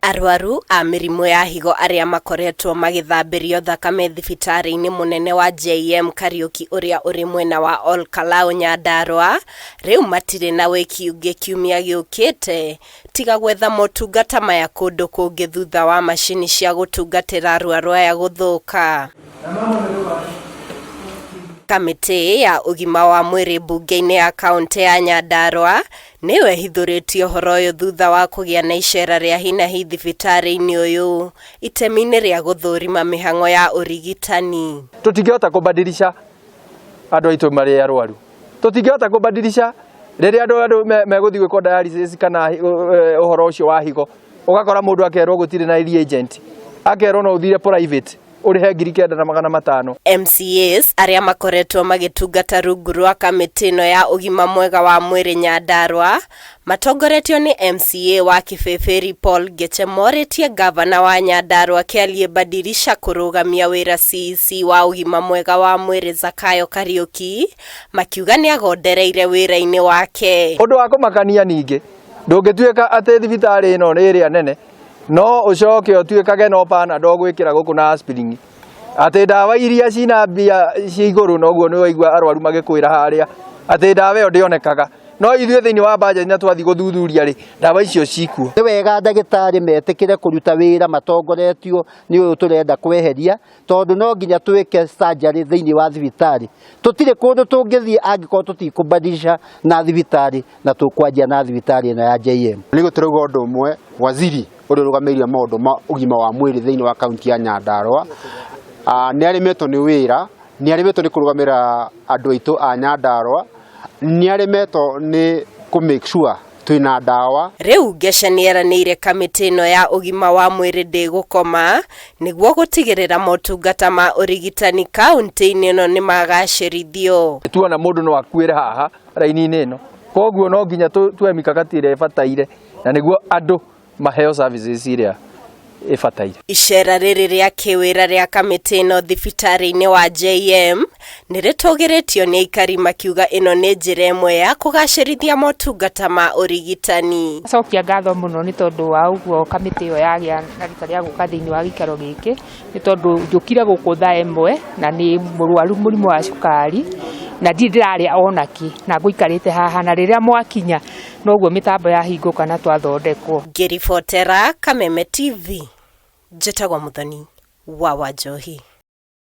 Arwaru a mĩrimũ ya higo arĩa makoretwo magĩthambĩrio thakame thibitarĩ-inĩ mũnene wa JM Kariuki ũrĩa ũrĩ mwena wa Ol Kalou Nyandarua rĩu matirĩ na wĩki ũngĩ kiumia gĩũkĩte tiga gwetha motungata maya kũndũ kũngĩ thutha wa macini cia gũtungatĩra arwaru aya gũthũka. Kamĩtĩ ya ũgima wa mwĩrĩ mbunge-inĩ ya kaũntĩ ya Nyandarua nĩyo ĩhithũrĩtie ũhoro ũyũ thutha wa kũgĩa na icera rĩa hinahi thibitarĩ-inĩ ũyũ itemi-inĩ rĩa gũthũrima mĩhang'o ya ũrigitani. Tũtingĩhota kũbadilisha andũ aitũ marĩ arwaru, tũtingĩhota kũbadilisha rĩrĩa andũ megũthiĩ gwĩkwo dialysis kana ũhoro ũcio wa higo, ũgakora mũndũ akerwo gũtirĩ na reagent, akerwo no ũthire private ũrĩhe 9,500. MCAs arĩa makoretwo magĩtungata rungu rwa kamĩtĩ ĩno ya ũgima mwega wa mwĩrĩ Nyandarua matongoretio nĩ MCA wa Kibĩbĩri Paul Ngeche morĩtie ngavana wa Nyandarua Kĩarie Badirisha kũrũgamia wĩra CEC wa ũgima mwega wa mwĩrĩ Zakayo Kariuki makiuga nĩ agondereire wĩra-inĩ wake. Ũndũ wa kũmakania ningĩ ndũngĩtuĩka atĩ thibitarĩ ĩno nĩ ĩrĩa nene no ũcoke ũtuĩkage no Panadol gwĩkĩra gũkũ na aspirin, atĩ ndawa iria cina mbia cia igũrũ noguo nĩ waigua arwaru magĩkwĩra harĩa atĩ ndawa ĩyo ndĩonekaga, no ithuĩ thĩinĩ wa budget na twathiĩ gũthuthuria rĩ, ndawa icio cikuo. Nĩ wega ndagĩtarĩ metĩkĩre kũruta wĩra matongoretio nĩ ũyũ tũrenda kweheria, tondũ no nginya twĩke surgery thĩinĩ wa thibitarĩ. Tũtirĩ kũndũ tũngĩthiĩ angĩkorwo tũtikũbadilisha na thibitarĩ, na tũkwanjia na thibitarĩ ĩno ya JM. Nĩguo tũrauga ũndũ ũmwe, waziri ũrĩa ũrũgamĩrĩire maũndũ ma ũgima wa mwĩrĩ thĩinĩ wa kaunti ya Nyandarua nĩ aremetwo nĩ wĩra, nĩ aremetwo nĩ kũrũgamĩrĩra andũ aitũ a Nyandarua, nĩ aremetwo nĩ kũ make sure twĩna ndawa. Rĩu Ngeche nĩeranĩire kamĩtĩ ĩno ya ũgima wa mwĩrĩ ndĩgũkoma nĩguo gũtigĩrĩra motungata ma ũrigitani kaũntĩ-inĩ ĩno nĩmagacĩrithio. Tuona mũndũ no akuĩre haha raini-inĩ ĩno, koguo no nginya tuoe mikakati ĩrĩa ĩbataire na nĩguo andũ maheo services iria ĩbataire. Icera rĩrĩ rĩa kĩwĩra rĩa kamĩtĩ ĩno thibitarĩ-inĩ wa JM nĩ rĩtũgĩrĩtio nĩ aikari makiuga ĩno nĩ njĩra ĩmwe ya kũgacĩrithia motungata ma ũrigitani. Cokia ngatho mũno nĩ tondũ wa ũguo kamĩtĩ ĩyo yagĩa na rita rĩa gũka thĩinĩ wa gĩikaro gĩkĩ, nĩ tondũ njũkire gũkũ thaa 1 na nĩ mũrwaru mũrimũ wa cukari na ndirĩ ndĩrarĩa ona kĩ, na ngũikarĩte haha, na rĩrĩa mwakinya noguo mĩtambo yahingũka na twathondekwo. Ngĩribotera Kameme TV, njĩtagwo Mũthoni wa Wanjohi.